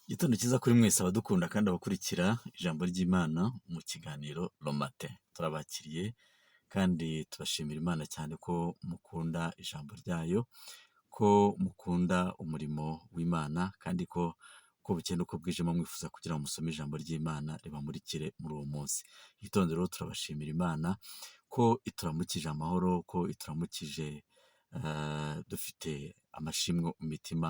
Igitondo cyiza kuri mwese abadukunda kandi abakurikira ijambo ry'Imana mu kiganiro Romate. Turabakiriye kandi tubashimira Imana cyane ko mukunda ijambo ryayo, ko mukunda umurimo w'Imana kandi ko uko bukeye n'uko bwije muba mwifuza kugira ngo musome ijambo ry'Imana ribamurikire muri uwo munsi. Igitondo rero turabashimira Imana ko ituramukije amahoro, ko ituramukije dufite amashimwe mu mitima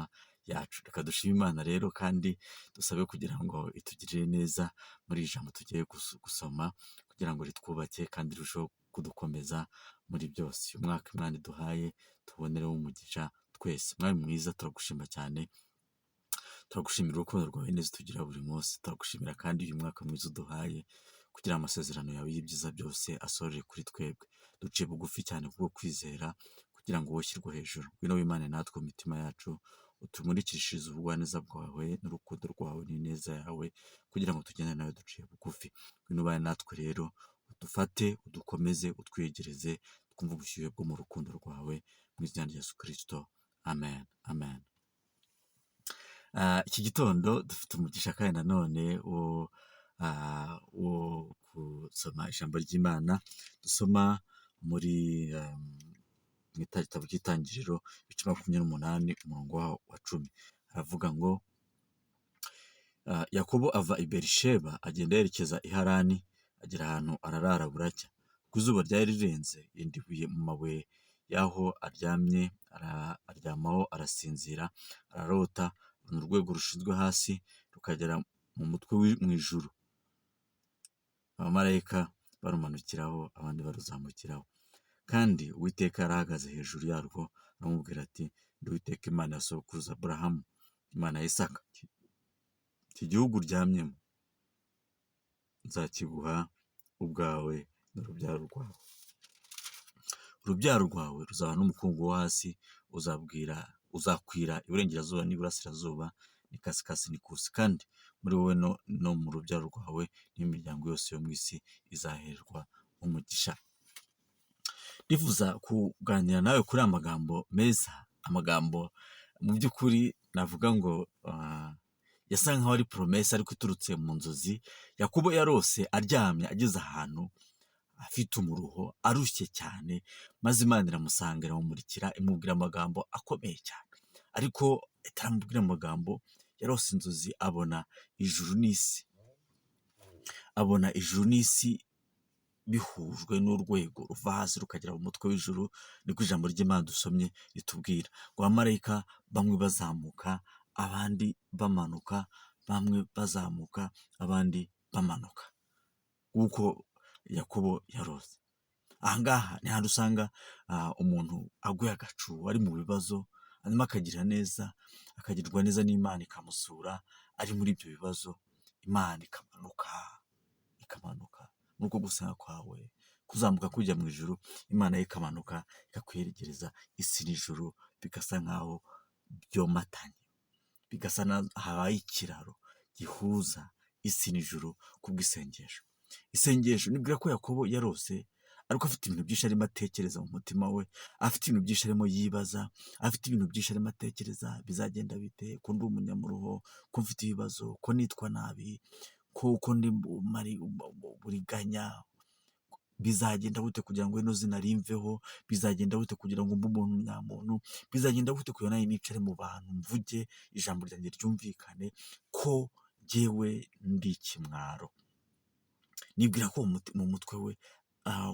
yacu. Reka dushime Imana rero kandi dusabe kugira ngo itugirire neza muri iri jambo tugiye gusoma kugira ngo ritwubake kandi rirusheho kudukomeza muri byose. Uyu mwaka Imana iduhaye tubonereho umugisha twese. Mwami mwiza, turagushima cyane, turagushimira urukundo rwawe neza tugira buri munsi. Turagushimira kandi uyu mwaka mwiza uduhaye kugira amasezerano yawe y'ibyiza byose asohore kuri twebwe. Duciye bugufi cyane kubwo kwizera kugira ngo wowe ushyirwe hejuru. Ngwino wimane natwe mu mitima yacu, utumurikishirize ubugwaneza bwawe n'urukundo rwawe n'ineza yawe kugira ngo tugendane nawe duciye bugufi. Ngwino ubane natwe rero, udufate, udukomeze, utwegereze, twumve ubushyuhe bwo mu rukundo rwawe, mu izina rya Yesu Kristo. Amen, amen. Iki gitondo dufite umugisha kandi nanone wo gusoma ijambo ry'Imana, dusoma muri mu gitabo cy'Itangiriro, ibice 28, umurongo waho wa 10. Haravuga ngo: "Yakobo ava i Berisheba agenda yerekeza i Harani, agera ahantu ararara buracya. Ubwo izuba ryari rirenze, yenda ibuye mu mabuye y'aho aryamye, aryamaho arasinzira, ararota, abona urwego rushinzwe hasi rukagera mu mutwe mu ijuru. Abamarayika barumanukiraho, abandi baruzamukiraho. Kandi Uwiteka yari ahagaze hejuru yarwo, aramubwira ati: 'Ndi Uwiteka Imana ya sokuruza Aburahamu, Imana ya Isaka. Iki gihugu uryamyemo nzakiguha ubwawe n'urubyaro rwawe. Urubyaro rwawe ruzaba n'umukungugu wo hasi, uzabwira uzakwira iburengerazuba n'iburasirazuba, n'ikasikazi n'ikusi. Kandi muri wowe no mu rubyaro rwawe n'imiryango yose yo mu isi izaherwa umugisha.'" Ndifuza kuganira nawe kuri aya magambo meza, amagambo mu by'ukuri navuga ngo yasa nkaho ari promesse ariko iturutse mu nzozi Yakobo yarose aryamye, ageze ahantu afite umuruho, arushye cyane, maze Imana iramusanga, iramumurikira, imubwira amagambo akomeye cyane. Ariko itaramubwira amagambo, yarose inzozi, abona ijuru n'isi, abona ijuru n'isi bihujwe n'urwego ruva hasi rukagera mu mutwe w'ijuru. Niko ijambo ry'Imana dusomye ritubwira ngo abamarayika bamwe bazamuka, abandi bamanuka, bamwe bazamuka, abandi bamanuka, nk'uko Yakobo yarose. Ahangaha ni handi usanga umuntu aguye agacu, ari mu bibazo, hanyuma akagira neza, akagirwa neza n'Imana, ikamusura ari muri ibyo bibazo. Imana ikamanuka, ikamanuka muri uko gusenga kwawe kuzamuka kujya mu ijuru, Imana yo ikamanuka ikakwegereza isi n'ijuru, bigasa nkaho byomatanye, bigasa naho habaye ikiraro gihuza isi n'ijuru kubw'isengesho. Isengesho, nibwira ko Yakobo yarose ariko afite ibintu byinshi arimo atekereza mu mutima we, afite ibintu byinshi arimo yibaza, afite ibintu byinshi arimo atekereza: bizagenda bite ko ndi umunyamuruho, ko mfite ibibazo, ko nitwa nabi, ko ndi buriganya? Bizagenda gute kugira ngo rino zina rimveho? Bizagenda gute kugira ngo mbe umuntu nyamuntu? Bizagenda gute kugira ngo nanjye nicare mu bantu, mvuge ijambo ryanjye ryumvikane, ko jyewe ndi ikimwaro? Nibwira ko mu mutwe we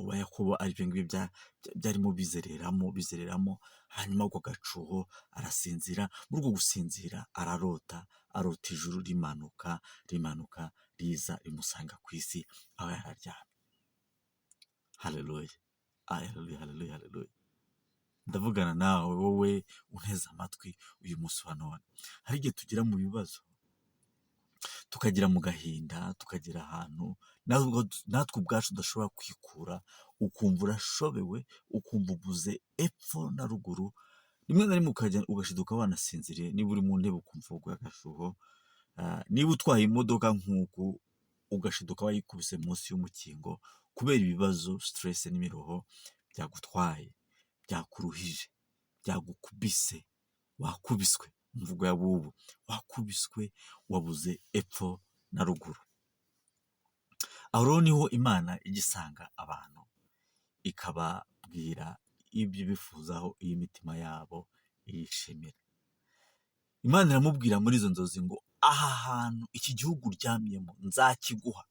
wa Yakobo ari ibyo ngibyo byarimo bizereramo, bizereramo. Hanyuma ako gacuho arasinzira. Muri uko gusinzira ararota, arota ijuru rimanuka, rimanuka riza rimusanga ku isi aho yari aryamye. Haleluya, haleluya, haleluya, haleluya! Ndavugana nawe, wowe unteze amatwi uyu munsi wa none. Hari igihe tugera mu bibazo, tukagera mu gahinda, tukagera ahantu natwe ubwacu tudashobora kwikura, ukumva urashobewe, ukumva ubuze epfo na ruguru. Rimwe na rimwe ukajya ugashiduka wanasinziriye, niba uri mu ntebe ukumva uguye agashuho, niba utwaye imodoka nk'uku ugashiduka wayikubise munsi y'umukingo kubera ibibazo, stress n'imiruho byagutwaye, byakuruhije, byagukubise, wakubiswe. Imvugo y'abubu, wakubiswe, wabuze epfo na ruguru. Aho rero niho Imana ijya isanga abantu, ikababwira ibyo ibifuzaho, iyo imitima yabo iyishimira. Imana iramubwira muri izo nzozi ngo aha hantu, iki gihugu uryamyemo nzakiguha,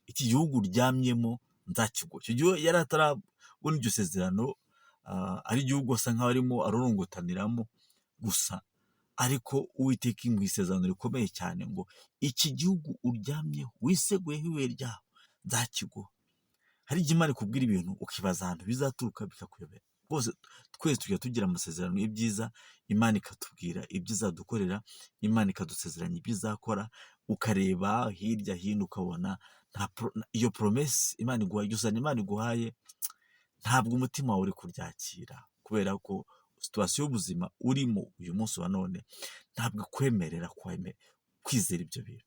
iki gihugu uryamyemo nzakiguha. Icyo gihe yari atarabona iryo sezerano, ari igihugu asa nkaho arimo arorongotaniramo gusa, ariko Uwiteka imuha isezerano rikomeye cyane ngo iki gihugu uryamyeho wiseguyeho ibuye ryaho nzakiguha. Hari igihe Imana ikubwira ibintu ukibaza ahantu bizaturuka bikakuyobera. Rwose twese tujya tugira amasezerano y'ibyiza, Imana ikatubwira ibyo izadukorera, Imana ikadusezeranya ibyo izakora, ukareba hirya hino ukabona iyo promesse Imana iguhaye, iryo sezerano Imana iguhaye, ntabwo umutima wawe uri kuryakira, kubera ko situation y'ubuzima urimo uyu munsi wa none ntabwo ikwemerera kwizera ibyo bintu.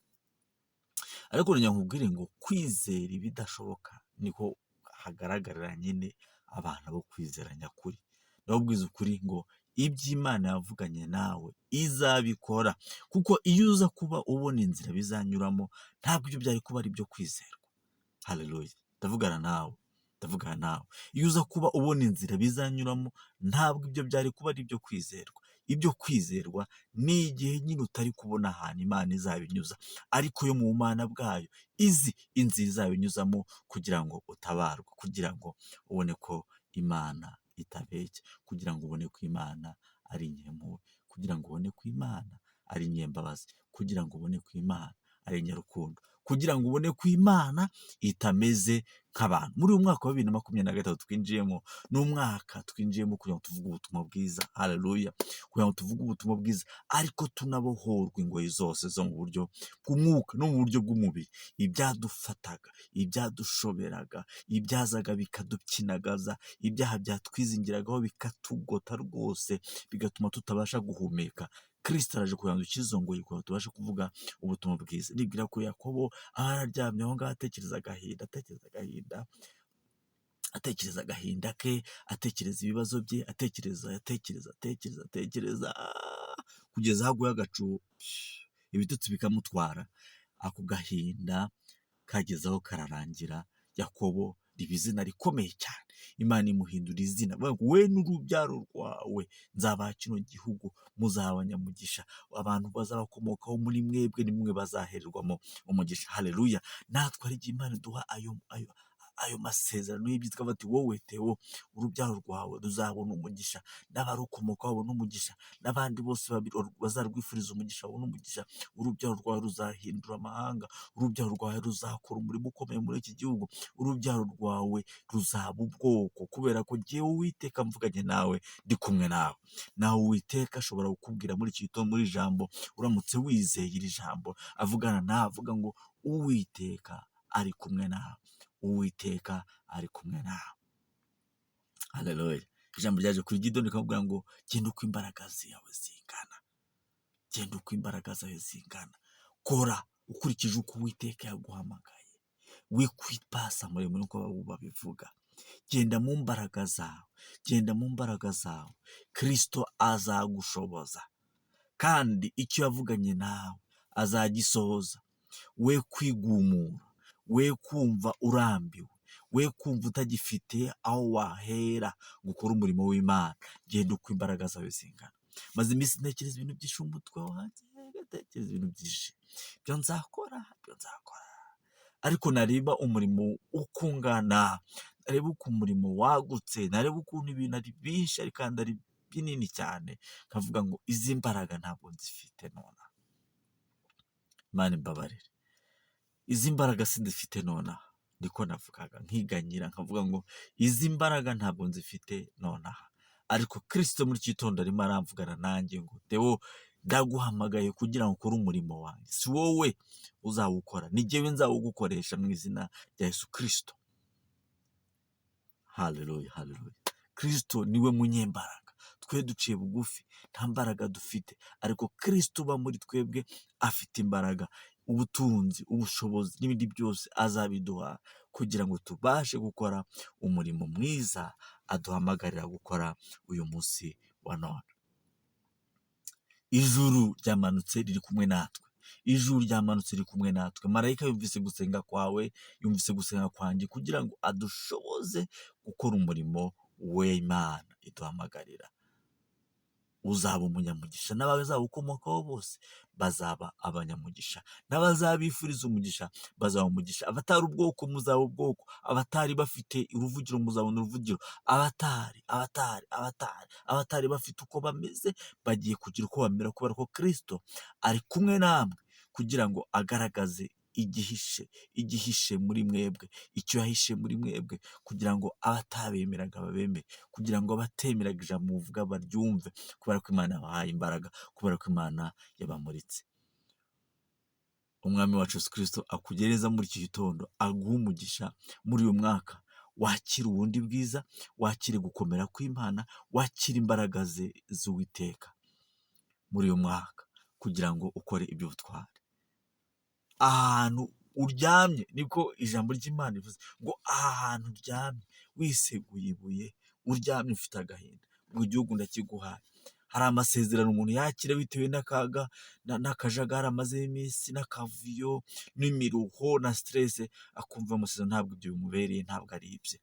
Ariko ngira ngo nkubwire ngo kwizera ibidashoboka niko hagaragarira nyine abantu bo kwizera nyakuri. Ndababwiza ukuri ngo ibyo Imana yavuganye nawe izabikora, kuko iyo uza kuba ubona inzira bizanyuramo ntabwo ibyo byari kuba ari ibyo kwizerwa. Haleluya! Ndavugana nawe, ndavugana nawe. Iyo uza kuba ubona inzira bizanyuramo ntabwo ibyo byari kuba ari ibyo kwizerwa. Ibyo kwizerwa ni igihe nyine utari kubona ahantu Imana izabinyuza, ariko yo mu bumana bwayo izi inzira izabinyuzamo kugira ngo utabarwe, kugira ngo ubone ko Imana itabeshya, kugira ngo ubone ko Imana ari inyempuhwe, kugira ngo ubone ko Imana ari inyembabazi, kugira ngo ubone ko Imana ari inyarukundo, kugira ngo ubone ko Imana itameze nk'abantu. Muri uyu mwaka wa 2023 twinjiyemo, ni umwaka twinjiyemo kugira ngo tuvuge ubutumwa bwiza. Haleluya! Kugira ngo tuvuge ubutumwa bwiza, ariko tunabohorwa ingoyi zose zo mu buryo bw'umwuka no mu buryo bw'umubiri. Ibyadufataga, ibyadushoberaga, ibyazaga bikadukinagaza, ibyaha byatwizingiragaho bikatugota rwose, bigatuma tutabasha guhumeka. Kristo araje kugira ngo dukize izo ngoyi, kugira ngo tubashe kuvuga ubutumwa bwiza. Nibwira ko Yakobo aho araryamye aho ngaho atekereza agahinda, atekereza agahinda, atekereza agahinda ke, atekereza ibibazo bye, atekereza, atekereza, atekereza, atekereza, kugeza aho aguye agacu, ibitotsi bikamutwara. Ako gahinda kageze aho kararangira. Yakobo riba izina rikomeye cyane, Imana imuhindura izina, we n'urubyaro rwawe nzabaha kino gihugu, muzaba abanyamugisha, abantu bazabakomokaho muri mwebwe ni mwe bazahererwamo umugisha. Haleluya! Natwe hari igihe Imana iduha ayo masezerano y'ibyiza, ikavuga ati wowe Theo, urubyaro rwawe ruzabona umugisha, n'abarukomokaho babone umugisha, n'abandi bose bazarwifuriza umugisha babone umugisha. Urubyaro rwawe ruzahindura amahanga, urubyaro rwawe ruzakora umurimo ukomeye muri iki gihugu, urubyaro rwawe ruzaba ubwoko, kubera ko jyewe Uwiteka mvuganye nawe ndi kumwe nawe. Nawe Uwiteka ashobora kukubwira muri iki gitondo muri ijambo, uramutse wizeye iri jambo avugana nawe, avuga ngo Uwiteka ari kumwe nawe, Uwiteka ari kumwe nawe. Haleluya! Ijambo ryaje kuri Gideyoni rikamubwira ngo genda uko imbaraga zawe zingana, genda uko imbaraga zawe zingana, kora ukurikije uko Uwiteka yaguhamagaye, wikwipasa muremure nk'uko babivuga, genda mu mbaraga zawe, genda mu mbaraga zawe, Kristo azagushoboza, kandi icyo yavuganye nawe azagisohoza. We kwigumura, we kumva urambiwe, we kumva utagifite aho wahera ngo ukore umurimo w'Imana, genda uko imbaraga zawe zingana. Maze iminsi ntekereza ibintu byinshi mu mutwe wanjye, ngatekereza ibintu byinshi, ibyo nzakora, ibyo nzakora, ariko nareba umurimo uko ungana, nareba uko umurimo wagutse, nareba ukuntu ibintu ari byinshi kandi ari binini cyane, nkavuga ngo izi mbaraga ntabwo nzifite nonaha. Imana imbabarire, izi mbaraga sinzifite nonaha, niko navugaga nkiganyira nkavuga ngo izi mbaraga ntabwo nzifite nonaha, ariko Kristo muri iki gitondo arimo aramvugana nanjye ngo Theo, ndaguhamagaye kugira ngo ukore umurimo wanjye, si wowe uzawukora, ni jyewe nzawugukoresha mu izina rya Yesu Kristo. Haleluya, haleluya. Kristo niwe munyembaraga, twe duciye bugufi, nta mbaraga dufite, ariko Kristo uba muri twebwe afite imbaraga, ubutunzi, ubushobozi n'ibindi byose azabiduha kugira ngo tubashe gukora umurimo mwiza aduhamagarira gukora uyu munsi wa none. Ijuru ryamanutse riri kumwe natwe, ijuru ryamanutse riri kumwe natwe. Marayika yumvise gusenga kwawe, yumvise gusenga kwanjye kugira ngo adushoboze gukora umurimo w'Imana iduhamagarira. Uzaba umunyamugisha n'abazawukomokaho bose bazaba abanyamugisha, n'abazabifuriza umugisha bazaba umugisha, abatari ubwoko muzaba ubwoko, abatari bafite uruvugiro muzabona uruvugiro, abatari abatari abatari abatari bafite uko bameze bagiye kugira uko bamera kubera ko Kristo ari kumwe namwe kugira ngo agaragaze igihishe muri mwebwe, icyo yahishe muri mwebwe, kugira ngo abatabemeraga babemere, kugira ngo abatemeraga ijambo muvuga baryumve, kubera ko Imana yabahaye imbaraga, kubera ko Imana yabamuritse. Umwami wacu Yesu Kristo akugereza muri iki gitondo, aguhe umugisha muri uyu mwaka, wakire ubundi bwiza, wakire gukomera kw'Imana, wakire imbaraga ze z'Uwiteka muri uyu mwaka, kugira ngo ukore iby'ubutwari. Ahantu uryamye, niko ijambo ry'Imana rivuze ngo aha hantu uryamye wiseguye ibuye, uryamye ufite agahinda, ngo igihugu ndakiguhaye. Hari amasezerano umuntu yakira bitewe n'akaga n'akajagari amazemo iminsi n'akavuyo n'imiruho na stress, akumva amasezerano ntabwo ibyo bimubereye, ntabwo ari ibye.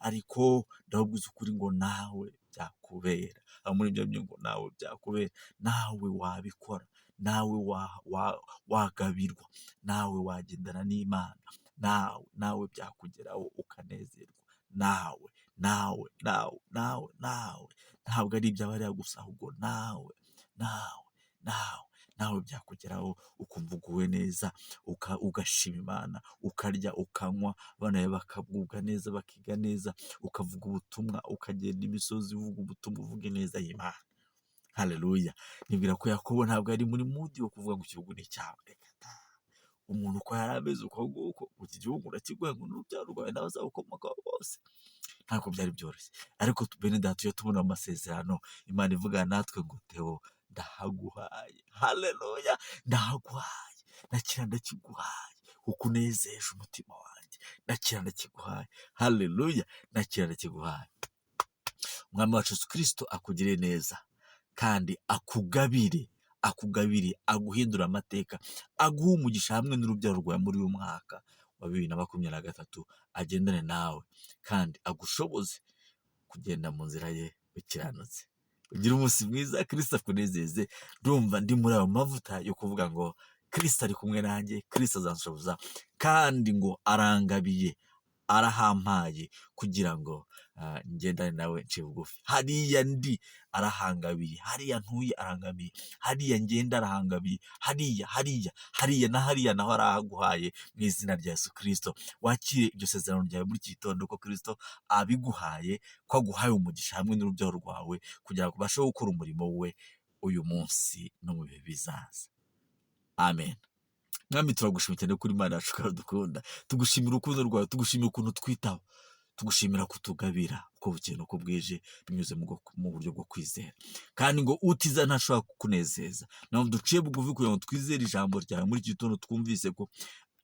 Ariko ndababwiza ukuri ngo nawe byakubera, aho muri ibyo ngo nawe byakubera, nawe wabikora, nawe wagabirwa, nawe wagendana n'Imana, nawe byakugeraho ukanezerwa, nawe nawe nawe nawe nawe, ntabwo ari iby'abariya gusa, ahubwo nawe nawe nawe nawe byakugeraho ukumva uguwe neza, ugashima Imana, ukarya ukanywa, abana bawe bakagubwa neza, bakiga neza, ukavuga ubutumwa, ukagenda imisozi uvuga ubutumwa, uvuga ineza y'Imana. Haleluya. Nibwira ko Yakobo ntabwo ari muri mood yo kuvuga ngo igihugu ni icyawe. Reka da. Umuntu uko yari ameze uko nguko, iki gihugu urakiguha ngo n'urubyaro rwawe n'abazagukomokaho bose. Ntabwo byari byoroshye. Ariko bene data tujya tubona amasezerano, Imana ivugana natwe ngo Theo ndahaguhaye. Haleluya, ndahaguhaye. Nakira ndakiguhaye kuko unezeje umutima wanjye. Nakira ndakiguhaye. Haleluya, nakira ndakiguhaye. Umwami wacu Yesu Kristo akugirire neza kandi akugabire, akugabire, aguhindure amateka, aguhe umugisha hamwe n'urubyaro rwawe muri uyu mwaka wa 2023, agendane nawe kandi agushoboze kugenda mu nzira ye ukiranutse. Ugire umunsi mwiza, Kristo akunezeze. Ndumva ndi muri ayo mavuta yo kuvuga ngo Kristo ari kumwe nanjye, Kristo azanshoboza, kandi ngo arangabiye, arahampaye kugira ngo ngendane nawe nciye bugufi. Hariya ndi arahangabiye, hariya ntuye arangabiye, hariya ngenda arahangabiye, hariya hariya hariya na hariya naho arahaguhaye mu izina rya Yesu Kristo. Wakire iryo sezerano ryawe muri iki gitondo ko Kristo abiguhaye, ko aguhaye umugisha hamwe n'urubyaro rwawe kugira ngo ubashe gukora umurimo we uyu munsi no mu bihe bizaza. Amen. Mwami, turagushimira cyane kuri Imana yacu kandi dukunda. Tugushimira urukundo rwawe, tugushimira ukuntu twitaho, tugushimira kutugabira uko bukeye n'uko bwije binyuze mu buryo bwo kwizera. Kandi ngo utiza ntashobora kukunezeza. Naho duciye bugufi kugira ngo twizere ijambo ryawe muri iki gitondo, twumvise ko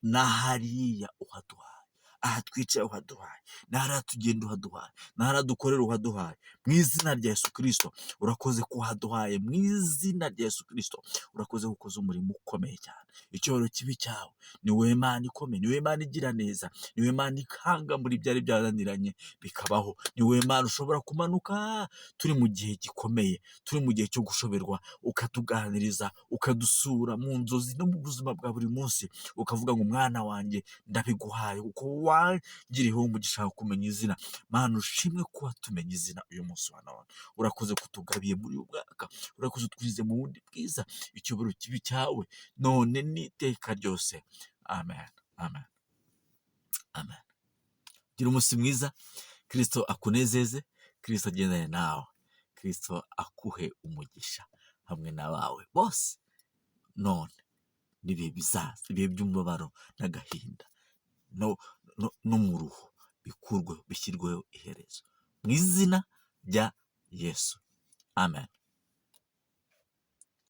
na hariya uhaduhaye, aha twicaye uhaduhaye, na hariya tugenda uhaduhaye, na hariya dukorera uhaduhaye. Mu izina rya Yesu Kristo, urakoze ko uhaduhaye. Mu izina rya Yesu Kristo, urakoze ko ukoze umurimo ukomeye cyane. Icyubahiro kibe cyawe. Ni wowe Mana ikomeye, ni wowe Mana igira neza, ni wowe Mana ikanga muri byari byarananiranye bikabaho. Ni wowe Mana ushobora kumanuka turi mu gihe gikomeye, turi mu gihe cyo gushoberwa, ukatuganiriza, ukadusura mu nzozi no mu buzima bwa buri munsi, ukavuga ngo mwana wanjye ndabiguhaye kuko wangiriyeho umugisha wo kumenya izina. Mana ushimwe ko watumenye izina uyu munsi wa none. Urakoze kutugabiye muri uyu mwaka, urakoze utwize mu bundi bwiza. Icyubahiro kibe cyawe none n'iteka ryose. Amen, amen, amen. Gira umunsi mwiza, Kristo akunezeze, Kristo agendane nawe, Kristo akuhe umugisha hamwe n'abawe bose, none n'ibihe bizaza, ibihe by'umubabaro n'agahinda n'umuruho bikurweho, bishyirweho iherezo mu izina rya Yesu. Amen.